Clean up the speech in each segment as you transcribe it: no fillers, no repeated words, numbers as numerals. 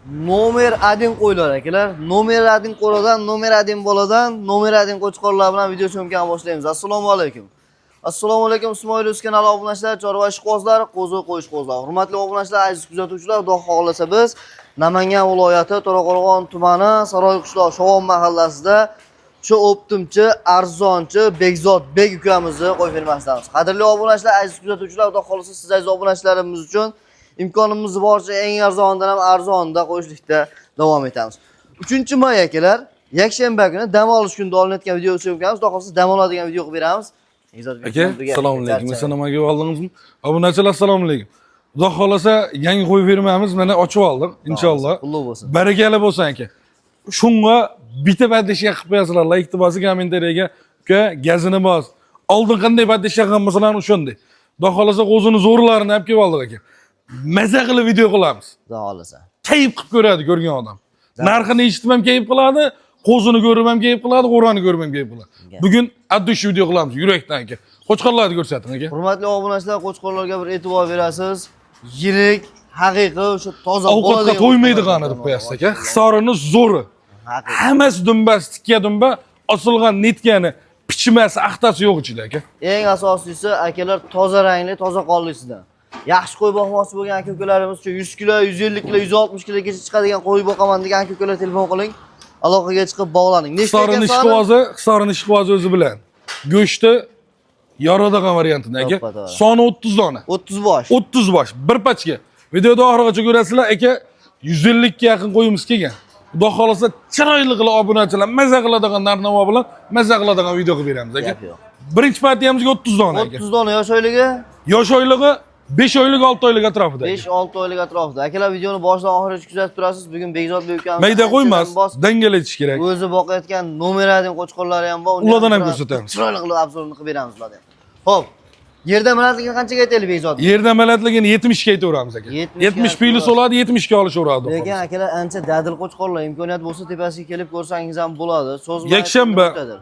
Номер 1 qo'ylar, akalar. Номер 1 qo'radan, номер 1 boladan, номер 1 qo'chqorlar bilan video съёмка ni boshlaymiz. Assalomu alaykum. Assalomu alaykum, Ismoil Uz kanali obunachilari, chorva ishqibozlar, qo'zi qo'yishqozlar. Hurmatli obunachilar, aziz kuzatuvchilar, Xudo xohlasa biz Namangan viloyati To'raqo'rg'on tumani Saroyqishloq Shovon mahallasida shu оптом chi, arzonchi Bekzod Bek ukamizni qo'y fermasidamiz. Qadrli obunachilar, aziz kuzatuvchilar, Xudo xohlasa siz aziz obunachilarimiz uchun imkonimiz boricha eng arzonidan ham arzonida qo'yishlikda davom etamiz. 3-may, akalar, yakshanba kuni dam olish kunida olinayotgan video съёмка miz, Xudo xohlasa dam oladigan video qilib beramiz. Bekzod Bek Aka, bilan birga assalomu alaykum. charchamaymiz. Assalomu alaykum, oldingizmi? Obunachilar, assalomu alaykum. Xudo xohlasa yangi qo'yib bermamiz, mana ochib oldik, inshaalloh. Qulluq bo'lsin. Barakali bo'lsin, aka. Shunga bitta подписка qilib qo'yasizlar, лайк ni bosib, комментария ga uka gazini bos. Oldin qanday подписка qilgan bo'lsalar, o'shanday. Xudo xohlasa o'zini zo'rlarini olib kelib oldik, aka. Maza qilib video qilamiz. Xudo xohlasa. Kayf qilib ko'radi ko'rgan odam. Narxini eshitib ham kayf qiladi, qo'zini ko'rib ham kayf qiladi, qo'rani ko'rib ham kayf qiladi. Bugun от души video qilamiz, yurakdan, aka. Qo'chqorlarni ko'rsating, aka. Hurmatli obunachilar, qo'chqorlarga bir e'tibor berasiz. Yirik, haqiqiy o'sha toza Ovqatga bo'ladigan to'ymaydigan deb qo'yasiz, aka. Hisorini zo'ri. Haqiqiy. Hammasi dumbasi, tikka dumba, osilgan netkani, pichmasi, axtasi yo'q ichida, aka. Eng asosiysi, akalar, toza rangli, toza qonlisidan. Yaxshi qo'y boqmoqchi bo'lgan aka ukalarimiz uchun 100 kilo, 150 kilo, 160 kilogacha chiqadigan qo'y boqaman degan aka ukalar telefon qiling. Aloqaga chiqib bog'laning. Nechta Hisorini ekan soni? ishqibozi, hisorini ishqibozi o'zi bilan. Go'shti yoradigan variantini, aka. To'ppa to'g'ri. Soni 30 dona. 30 bosh. 30 bosh, bir пачка. Videoda oxirigacha ko'rasizlar, aka, 150 ga yaqin qo'yimiz kelgan. Xudo xohlasa chiroyli qilib obunachilar maza qiladigan narx-navo bilan maza qiladigan video qilib beramiz, aka. Gap yo'q. Birinchi partiyamizga 30 dona, aka. 30 dona yosh oyligi? Yosh oyligi 5 oylik, 6 oylik atrofida, aka. 5-6 oylik atrofida. Akalar, videoni boshidan oxirigacha kuzatib turasiz. Bugun Bekzod bek ukamiz Mayda qo'ymas, anchadan bos dangalatish kerak. O'zi boqayotgan номер 1 qo'chqorlari ham bor. Uni Ulardan ham bir ko'rsatamiz. chiroyli qilib обзор ini qilib beramiz ulardan ham. Xo'p. Yerda balandligini qanchaga aytaylik, Bekzod? Yerda balandligini 70 ga aytaveramiz, aka. 70 70 puli soladi, 70 ga olishaveradi. Lekin, akalar, ancha dadil qo'chqorlar, imkoniyat bo'lsa tepasiga kelib ko'rsangiz ham bo'ladi. So'z bilan Yakshanba. aytganda.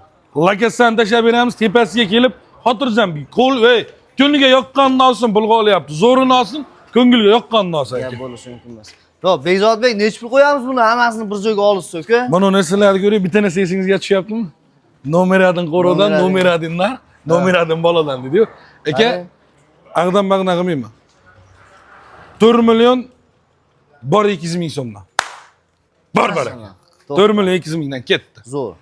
Lakasdan tashlab beramiz, tepasiga kelib xotirjam qo'l, ey, ko'ngliga yoqqanini olsin, pulga olyapti. Zo'rini olsin, ko'ngilga yoqqanini olsin, Gap aka. bo'lishi mumkin emas. Xo'p, Bekzodbek, nechi pul qo'yamiz buni hammasini bir joyga olishsa, uka? Mana narsalarni ko'ring, bitta narsa esingizga tushyaptimi? Номер 1 qo'rodan, Номер номер 1 narx, номер 1 boladan deydi-yu. Aka, Qani? ag'dan bag'dan qilmayman. 4 million bor 200 ming so'mdan. Bor bor, aka. 4 million 200 mingdan ketdi. Zo'r.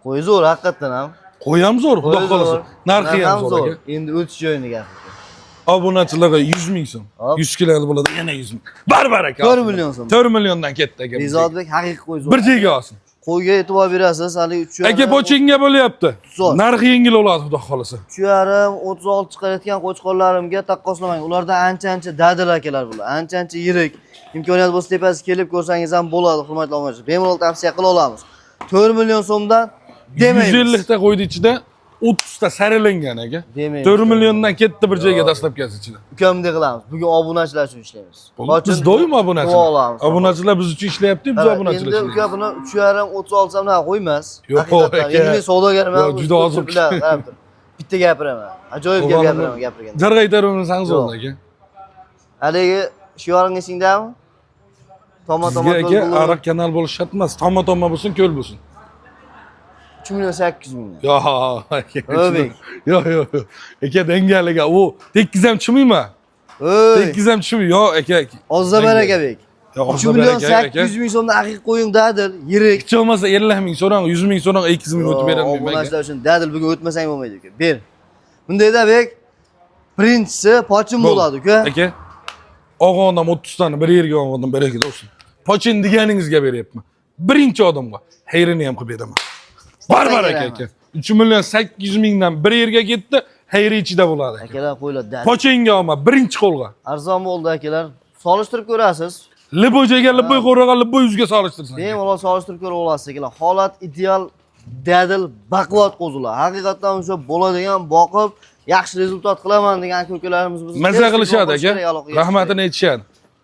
Qo'y zo'r haqiqatdan ham. Qo'y ham zo'r, xudo Qo'y xohlasa. zo'r. Narxi ham zo'r, aka. Endi o'tish joyini gap. Obunachilarga 100 ming so'm. Hop. 100 kilo bo'ladi, yana 100 ming. Bor bor, aka. 4 million so'm. 4 milliondan ketdi, aka. Bekzodbek, haqiqiy qo'y zo'r. Bir joyga olsin. Qo'yga e'tibor berasiz, hali 3 Aka, pochinga bo'lyapti. Zo'r. Narxi yengil bo'ladi, xudo xohlasa. 3,5 36 chiqarayotgan qo'chqorlarimga taqqoslamang. Ulardan ancha-ancha dadil, akalar, bular. Ancha-ancha yirik. Imkoniyat bo'lsa tepasiga kelib ko'rsangiz ham bo'ladi, hurmatli obunachilar. Bemalol tavsiya qila olamiz. 4 million so'mdan demaymiz. 150 ta qo'ydi ichida, 30 ta sarilangan, aka. Demaymiz. 4 milliondan ketdi bir joyga dastlabkasi ichida. Ukamdek qilamiz. Bugun obunachilar uchun ishlaymiz. Biz doim obunachilar. Duo olamiz. Obunachilar biz uchun ishlayapti, biz Ha, obunachilar endi uchun. Uka, buni 3,5 36 ham qo'ymas. Yo'q, Haqiqatdan. aka. Endi men savdogarman. Yo'q, juda ozib. Bilan qarab tur. Bitta gapiraman. Ajoyib gap gapiraman gapirganda. Jar qaytaraversangiz Yo'q. bo'ldi, aka. Haligi shioring esingdami? Toma toma Sizga, ko'l aka, bo'lib ariq kanal bo'lishi shart emas. Toma toma bo'lsin, ko'l bo'lsin. 3 million 800 ming. Yo'q, aka. O'bek. Yo'q, yo'q, yo'q. Aka, dangaliga u tekkiz ham tushmayman. Ey, Tekkiz ham tushmayman. Yo'q, aka. Ozza baraka bek. Yo'q, 3 ozza million baraka, aka. 800 ming so'mdan haqiqiy qo'ying dadil, yirik. Hech bo'lmasa 50 ming so'rang, 100 ming so'rang, 200 ming o'tib berolmayman, aka. Obunachilar uchun dadil bugun o'tmasang bo'lmaydi, uka. Ber. Bundayda bek, birinchisi pochin bo'ladi, uka. Aka, og'onam 30 tani bir yerga olgandim, baraka olsun. Pochin deganingizga beryapman. Birinchi odamga xayrini ham qilib beraman. Bor baraka, aka. 3 million 800 mingdan bir yerga ketdi, xayri ichida bo'ladi, aka. Akalar, qo'ylar dadil. Pochinga olma, birinchi qo'lga. Arzon bo'ldi, akalar. Solishtirib ko'rasiz. Любой joyga, любой qo'raga, любой yuzga solishtirsin. Bemalol solishtirib ko'ra olasiz, akalar. Holat ideal, dadil, baquvvat qo'zilar. Haqiqatdan o'sha bo'ladigan boqib, yaxshi результат qilaman degan aka ukalarimiz bo'lsa, Maza tez qilishadi, telefon qilish aka. kerak, aloqaga chiqish Rahmatini aytishadi.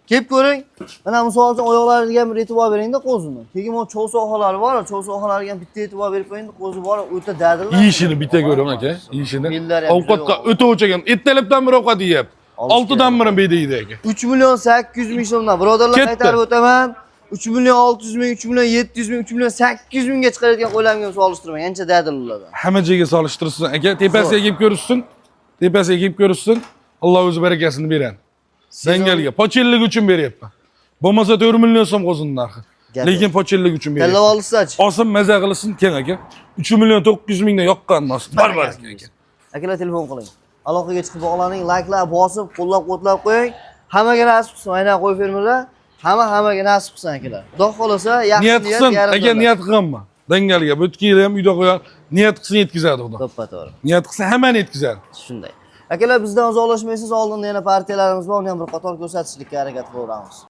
Kelib ko'ring. Mana misol uchun oyoqlariga ham bir e'tibor beringda qo'zini. Keyin bu cho'g' sohalari bor, cho'g' sohalariga ham bitta e'tibor berib qo'ying, qo'zi bor, o'ta dadil. Yeyishini bitta ko'raman, aka. Yeyishini. Bellari ham Ovqatga juda o'ta o'chagan. Ertalabdan bir ovqat yeyapti. Olish 6dan kerak. biri beyda yeydi, aka. 3 million 800 ming so'mdan birodarlar Ketdi. qaytarib o'taman. 3 million 600 ming, 3 million 700 ming, 3 million 800 mingga chiqaradigan qo'ylarga ham solishtirmang. Ancha dadil ulardan. Hamma joyga solishtirsin aka. Tepasiga kelib ko'rishsin. Tepasiga kelib ko'rishsin. Alloh o'zi barakasini beradi. Dangalga pochinlik uchun beryapman. Bo'lmasa 4 million so'm qo'zining narxi. Gap Lekin pochinlik uchun Tanlab beryapman. olsachi. Olsin, maza qilsin, keng aka. 3 million 900 mingdan yoqqan nasib. Bor baraka aka. Akalar telefon qiling. Aloqaga chiqib bog'laning, layklar bosib, qo'llab-quvvatlab qo'ying. Hammaga nasib qilsin, aynan qo'y fermerlar. Hamma hammaga nasib qilsin akalar. Xudo xolasa, yaxshi Niyat niyat qilsin, yarim aka davlat. niyat qilganman. Dangalga butkiyda ham uyda qo'yar, niyat qilsin yetkazadi Xudo. To'ppa to'g'ri. Niyat qilsa hammani yetkazadi. Shunday. Akalar bizdan uzoqlashmaysiz, oldinda yana partiyalarimiz bor, uni ham bir qator ko'rsatishlikka harakat qilaveramiz.